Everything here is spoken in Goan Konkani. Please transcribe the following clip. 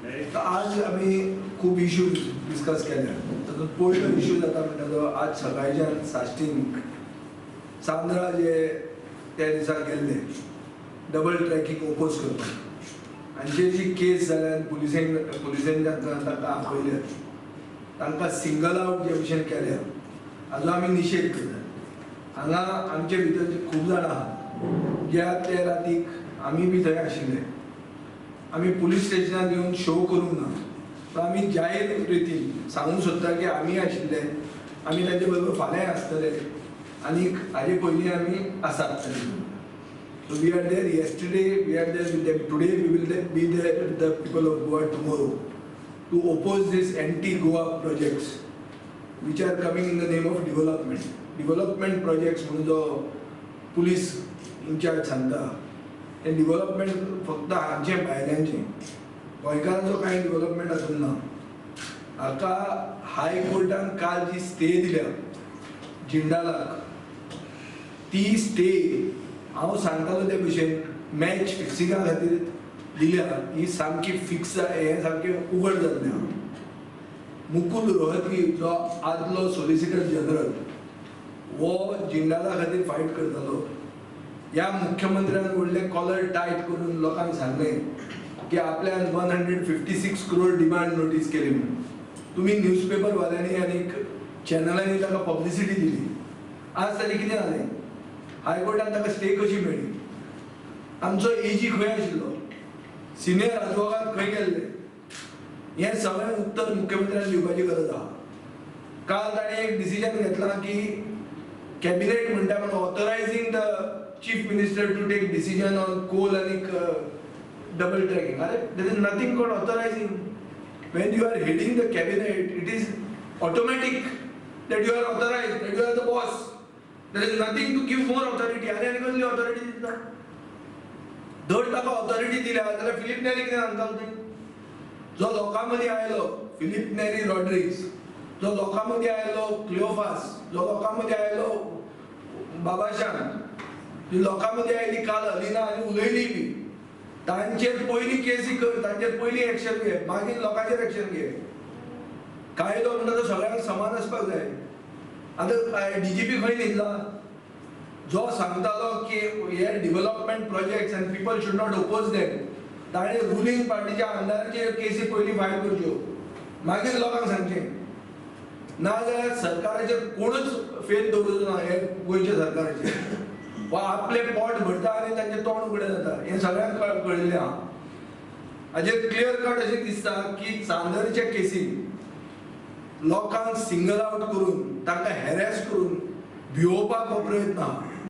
तर आज आमी खूब इश्यू डिस्कस केले. तातूंत पयलो इश्यू जाता म्हणटा तो आज सकाळच्यान साश्टीन चांदरा जे त्या दिसा गेल्ले डबल ट्रॅकीक ओपोज करपाक, हांचेर जी केस जाल्या आनी पुलिसेन तांकां आपयले, तांकां सिंगल आवट जे भशेन केल्या, हाजो आमी निशेध करता. हांगा आमचे भितर जे खूब जाणां आहा ज्या ते रातीक आमी बी थंय आशिल्ले. आमी पुलीस स्टेशनार येवन शो करूंक ना, पण आमी जाहीर रितीन सांगूंक सोदता की आमी आशिल्ले, आमी तांचे बरोबर फाल्यांय आसतले आनी हाजे पयलीं आमी आसात तांचे बरोबर. So we are there yesterday, we are there with them today, we will be there with the people of Goa tomorrow to oppose this anti-Goa projects which are coming in the name of development. Development projects म्हणून जो पुलीस इन्चार्ज सांगता, ते डेव्हलपमेंट फक्त हांचे भायल्यांचे, गोंयकारांचो कांय डेव्हलपमेंट आसूंक ना. हाका हायकोर्टान काल जी स्टे दिल्या जिंदालाक, ती स्टे हांव सांगतालो ते भशेन मॅच फिक्सिंगा खातीर दिल्या. ही सामकी फिक्स, हें सामकें उगड जाल्लें आहा. मुकुल रोहतगी जो आदलो सोलिसिटर जनरल, हो जिंदाला खातीर फायट करतालो. ह्या मुख्यमंत्र्यान व्हडले कॉलर टायट करून लोकांक सांगलें की आपल्यान 156 crore demand notice केली म्हणून. तुमी न्यूजपेपरवाल्यांनी आनी चॅनलांनी ताका पब्लिसिटी दिली. आज ताजें कितें जालें? हायकोर्टान ताका स्टे कशी मेळ्ळी? आमचो एजी खंय आशिल्लो? सिनियर आदवोगाद खंय गेल्ले? हें सगळें उत्तर मुख्यमंत्र्यान दिवपाची गरज आहा. काल ताणें एक डिसिजन घेतलां की कॅबिनेट म्हणटा म्हणून, authorizing the chief minister to take decision on coal आनी डबल ट्रॅकिंग. अरे, there is nothing called authorizing. When you are heading the cabinet, it is automatic that you are authorized, that you are the boss. There is nothing to give more authority. आनी आनी कसली ऑथॉरिटी दिता? धड ताका ऑथॉरिटी दिल्या जाल्यार फिलीप नेरी कितें सांगतालो थंय? जो लोकां मदीं आयलो फिलीप नेरी रॉड्रिग्स, जो लोकां मदीं आयलो क्लिओफास, जो लोकां मदीं आयलो बाबाशान, जी लोकां मदीं आयली काल अलिना आनी उलयली बी, तांचेर पयलीं केसी कर, तांचेर पयलीं एक्शन घे, मागीर लोकांचेर एक्शन घे. कायदो म्हणटा तो सगळ्यांक समान आसपाक जाय. आतां डीजीपी खंय न्हिदला? जो सांगतालो की हे development projects and people should not oppose them, ताणें रुलींग पार्टीच्या आमदाराचेर केसी पयलीं फायल करच्यो, मागीर लोकांक सांगचें. ना जाल्यार सरकाराचेर कोणूच फेथ दवरचो ना. हे गोंयच्या सरकाराचेर वा आपलें पोट भरता आनी तांचें तोंड उगडें जाता, हें सगळ्यांक कळिल्लें आहा. हाजेर क्लियर कट अशें दिसता की चांदरच्या केसीन लोकांक सिंगल आवट करून, तांकां हॅरेस करून भिवोवपाक हो प्रयत्न आहा.